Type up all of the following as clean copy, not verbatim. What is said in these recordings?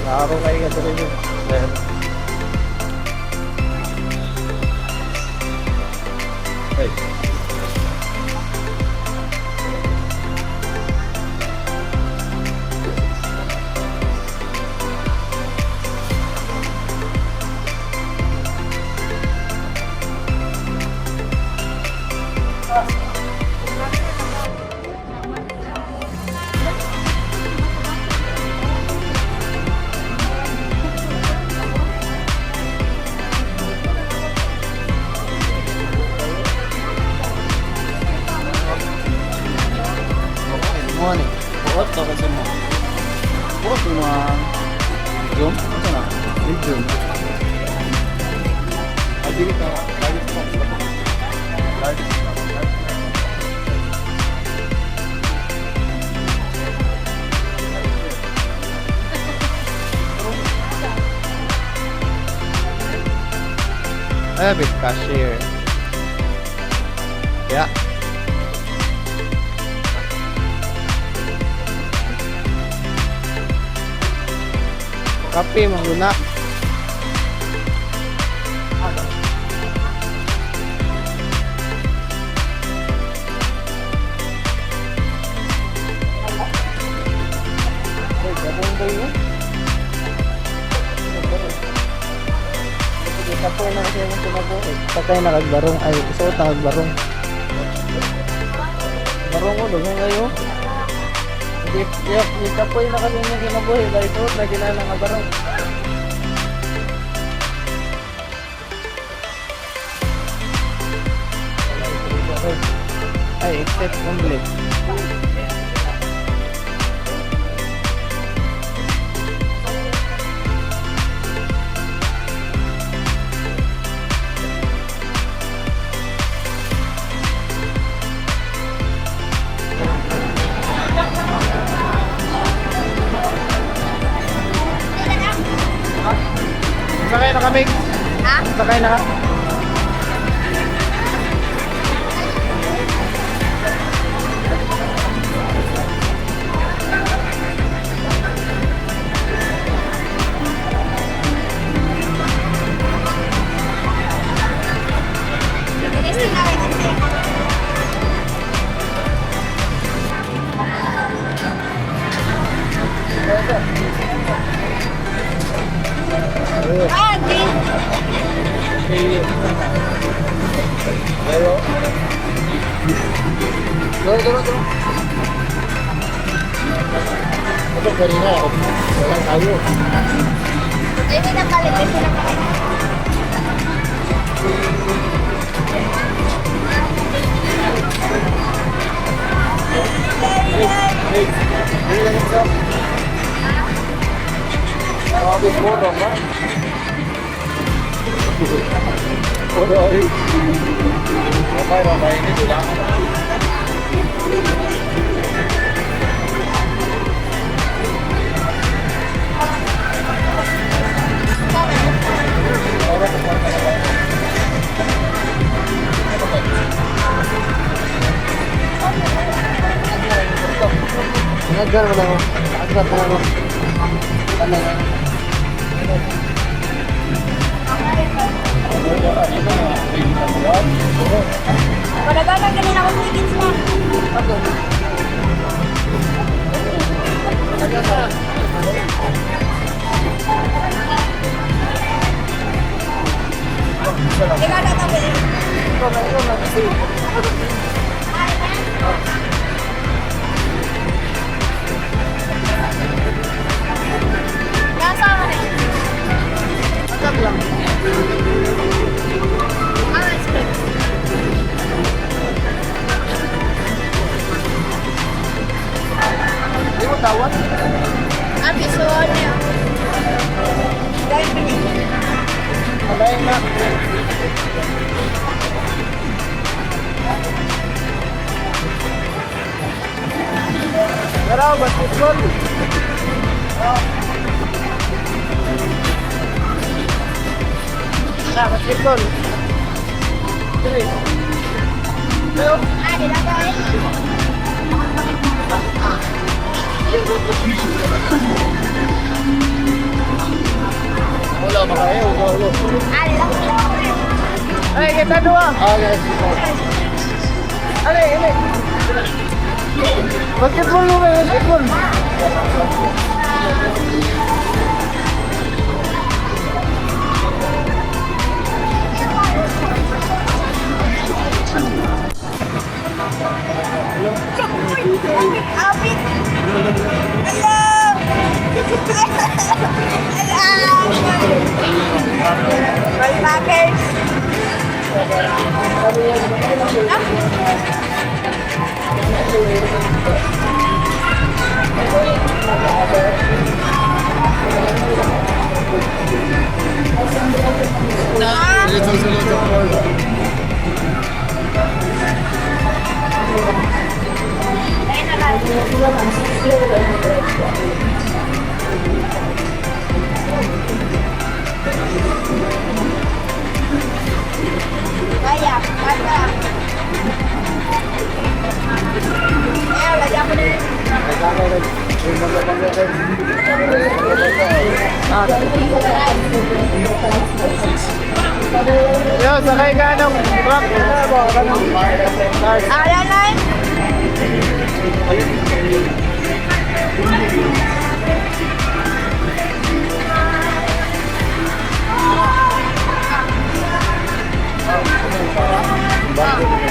Laro kayo ka tuloy yun. Hey. Mo ni. Buot ka kasi mo. Buot mo mga medium. Ano na? Medium. Ay, dili ka. Large pa. Large. Large. Ay, bit cashier. Yeah. Kape, manguna. Ay, gabong ba yun? Kapoy na kasi yung kinabuhi. Sakay na kagbarong ay isuot na kagbarong. Barong ko dugang kayo. Hindi di kapoy na kasi yung kinabuhi dahil isuot na ginana nga barong. Ay, except only. Sakay na kami. Ha? Sakay na ka. Bilis na namin. Ah, di. Pero. Duro, duro, duro. Ito kanina, walang tayo. Ay, may nakalit. May pinakalit. Hey, dili lang ito. Grabe po, ba? Oray. Okay, okay. Hindi lang. Naggar mo lang ako. Naggar mo lang ako. Ano yan? Wala ba kang ganun ako chickens mo? Ikaw na tabi. Ikaw na, ikaw na. Kasi, Kasama na yun. agad lang. Ah, ice cream. Hindi mo tawad? Ah, piso niya. Dahil pinili. Alay na. Pero, basketball. Ah, basketball. Dili. Pero, Ah, di na ba eh? Wala ba kayo? Wala. Ah, di na ba? Ay, kita dua. Ah, guys. Ale, ale. Basketball mo ba? Basketball. Apit! Hello! Hello! Packers! Kaya, kaya. Eh, lagyan mo na yun. Yo, sakay ka ng truck. Cars. Ah, yan na eh.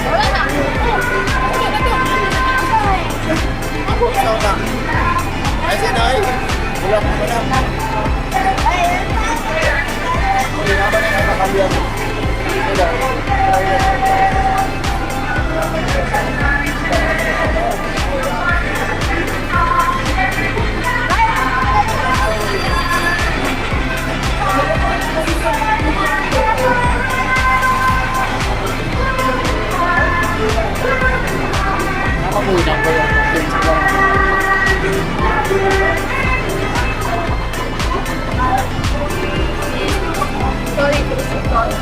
Wala na. Ay, sinay. Wala ko na. Nakamunak ba yan? Sorry, sorry.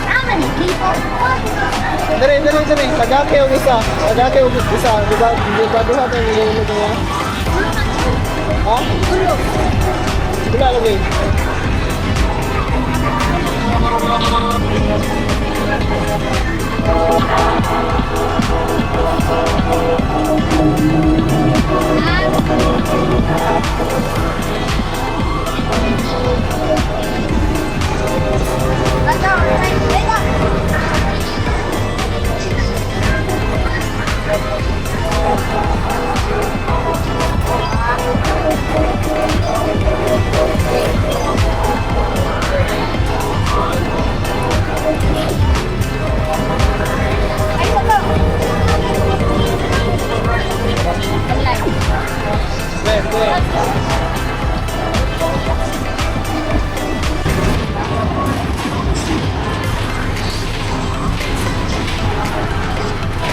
How many people? Dali, dali, dali. Tagake og isa. Tagake og isa. Di ba, di ba duha tayo nilulog niya? Ha? Wala lagi. Let's go. Let's go. Ay, sa Left, left.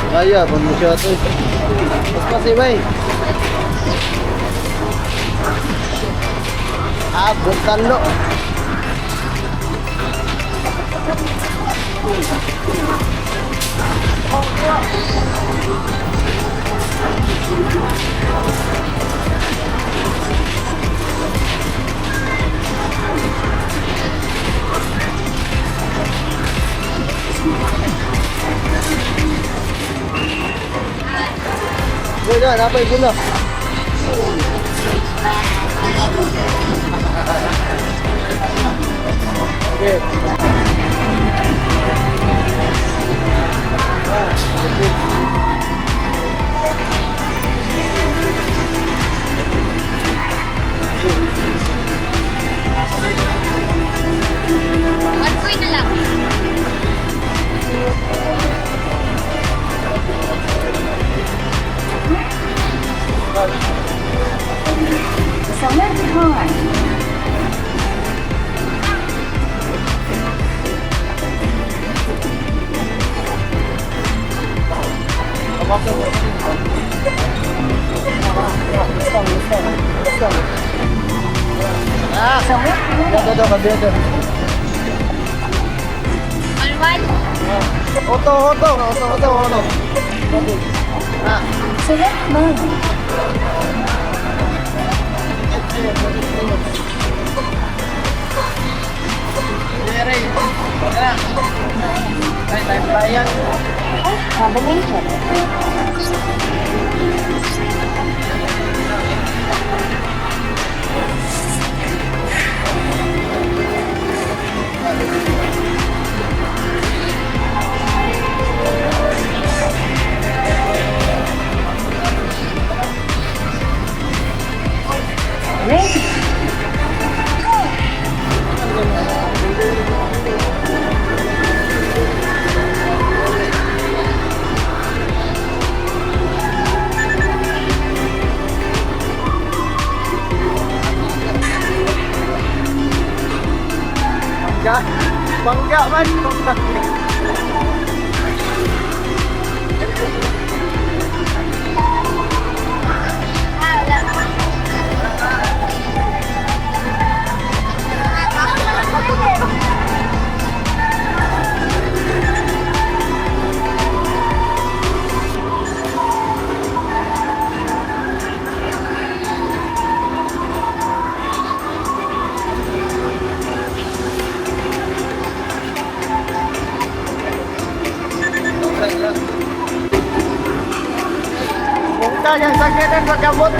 Kaya, pag siya ito. Mas pasibay. Ah, butanlo. Wala, napay gula. Okay. One coin na lang. Select time. Ah! Select money. Dito, dito, dito. Manual. Auto, auto, auto, auto, auto. Ah. Select money. Ay, tayo bayan. Press combination. Ready. Bangga. Bangga man. Ah, wala. Bangga yang sakit dan pagkabot.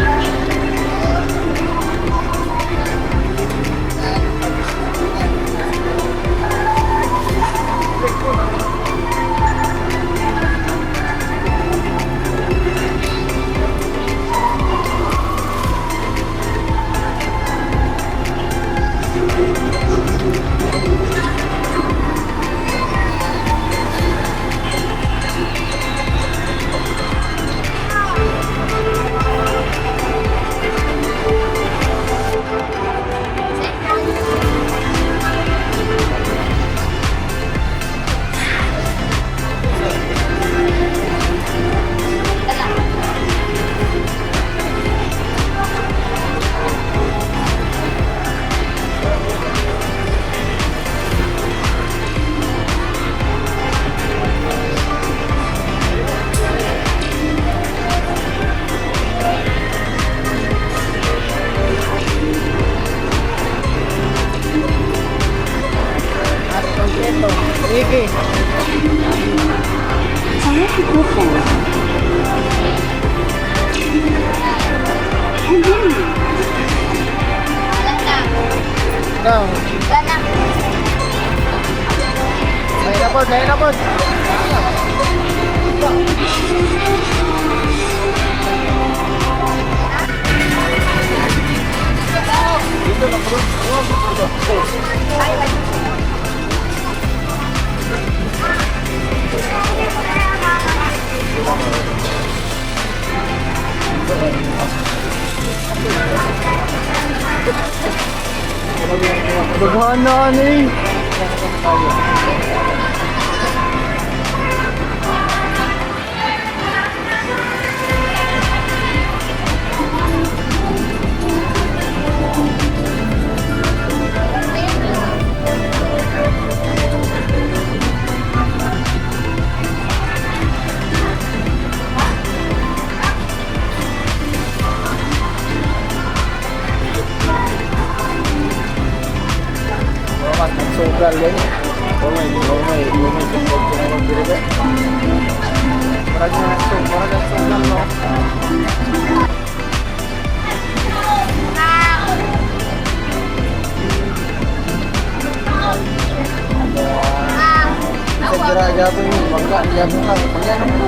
Iki. Select equipment. Continue. Wala na. Now. Wala na. May na po, may na po. Dughan na ano eh. Nagsugal yan. Oh my, sugod ko na yung diri. Murag na murag ang sugal, no? Sa dira gyapon yun, bangga, gyapon ka, bangga na mo.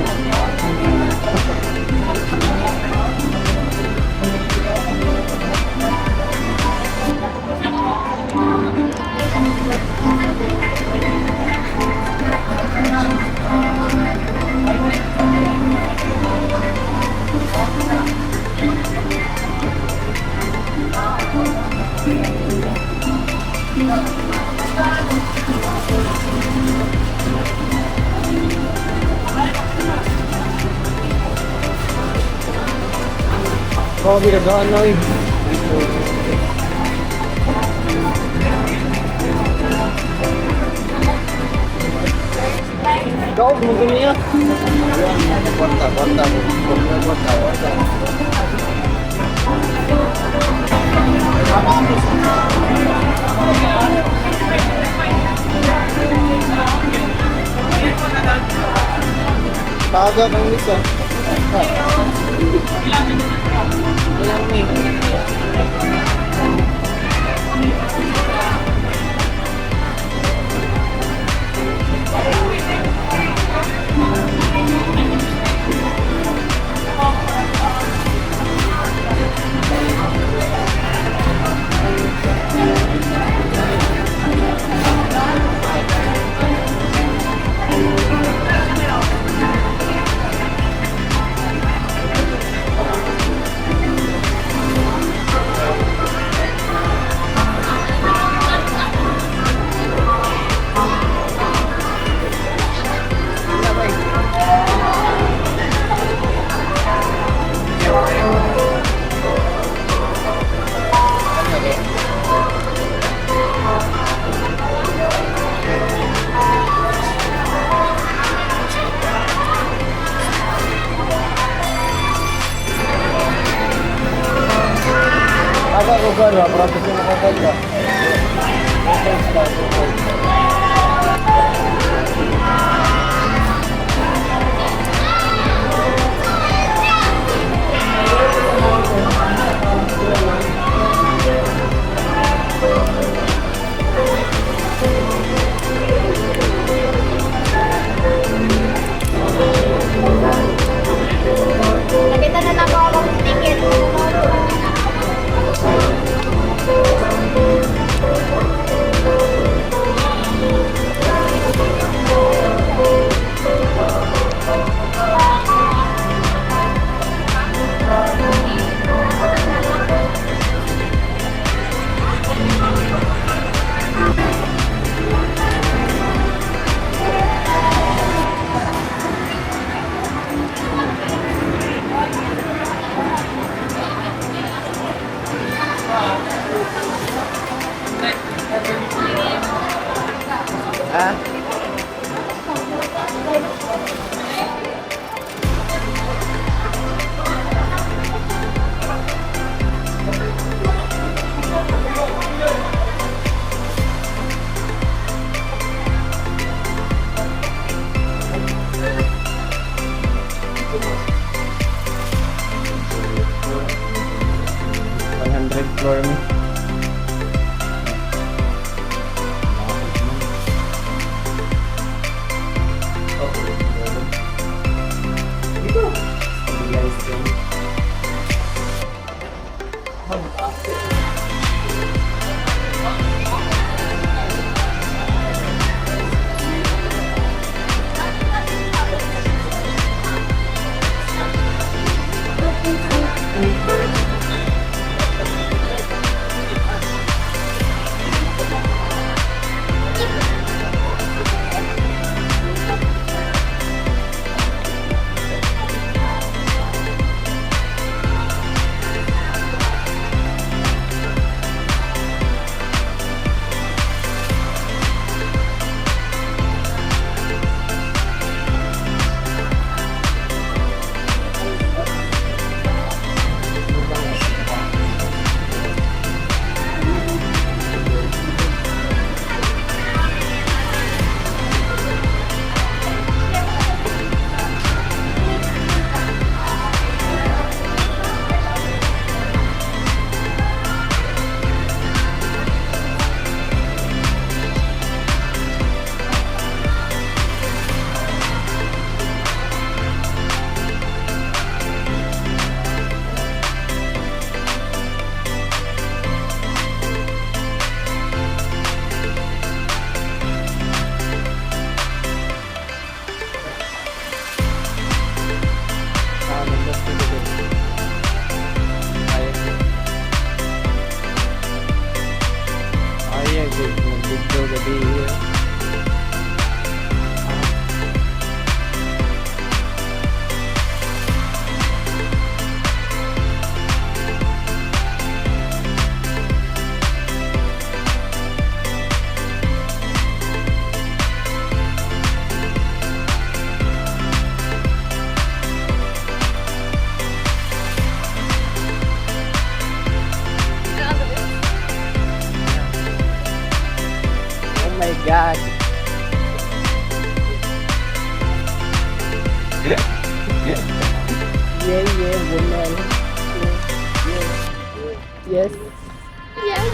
Grabe, nagaan na eh. Daog mo niya. Kwarta, kwarta, kwarta, kwarta, kwarta. Taga kang isa. Walang may. Aga ko ba, para kasi makakanta. Nakita na na ako akong ticket. Ha? 100 floor mi. Dito. Stabilized yun. Yeah, woman. Yes. Yes. Yes.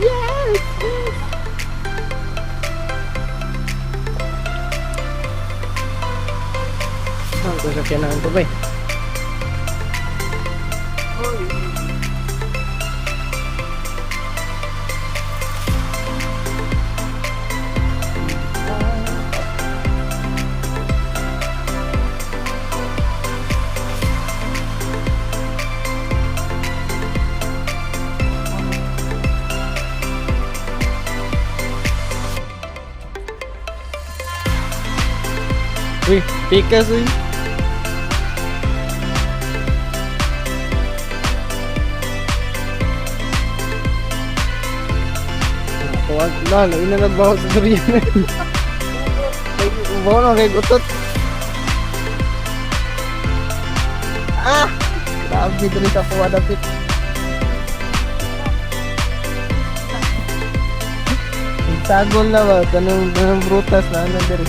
Yes. Ang sasakyan na ito ba eh? Uy, pikas uy. Tuwag na, lain na nagbaho sa durian. Baho na kay gutot. Ah! Grabe diri sa kuha dapit. Sagol na ba? Tanong, tanong brutas na ano diri.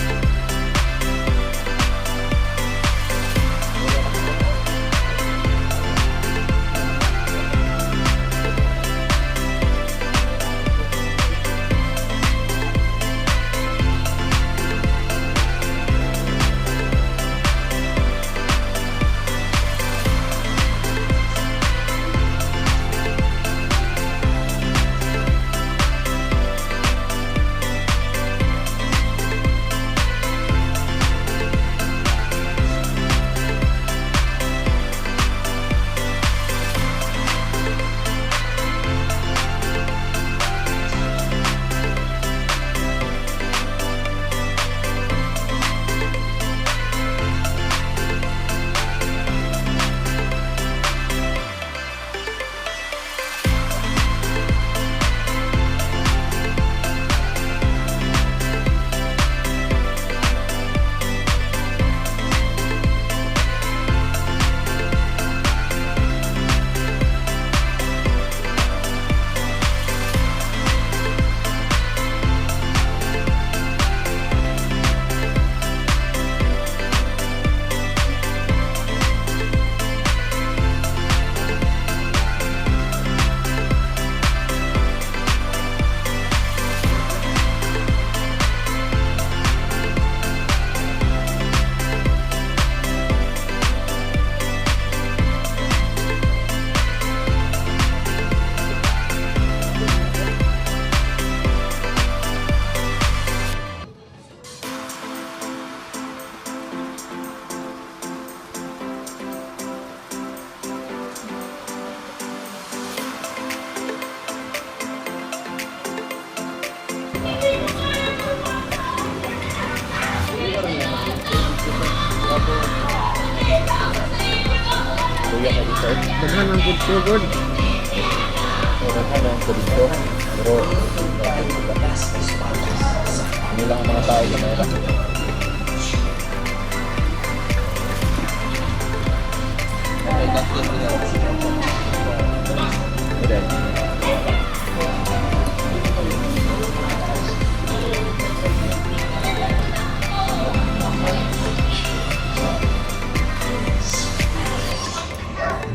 Kuya ka dito. Daghan ang good ko, good. So, daghan ang ko dito. Pero, hindi lang ang mga tao kamera. Okay.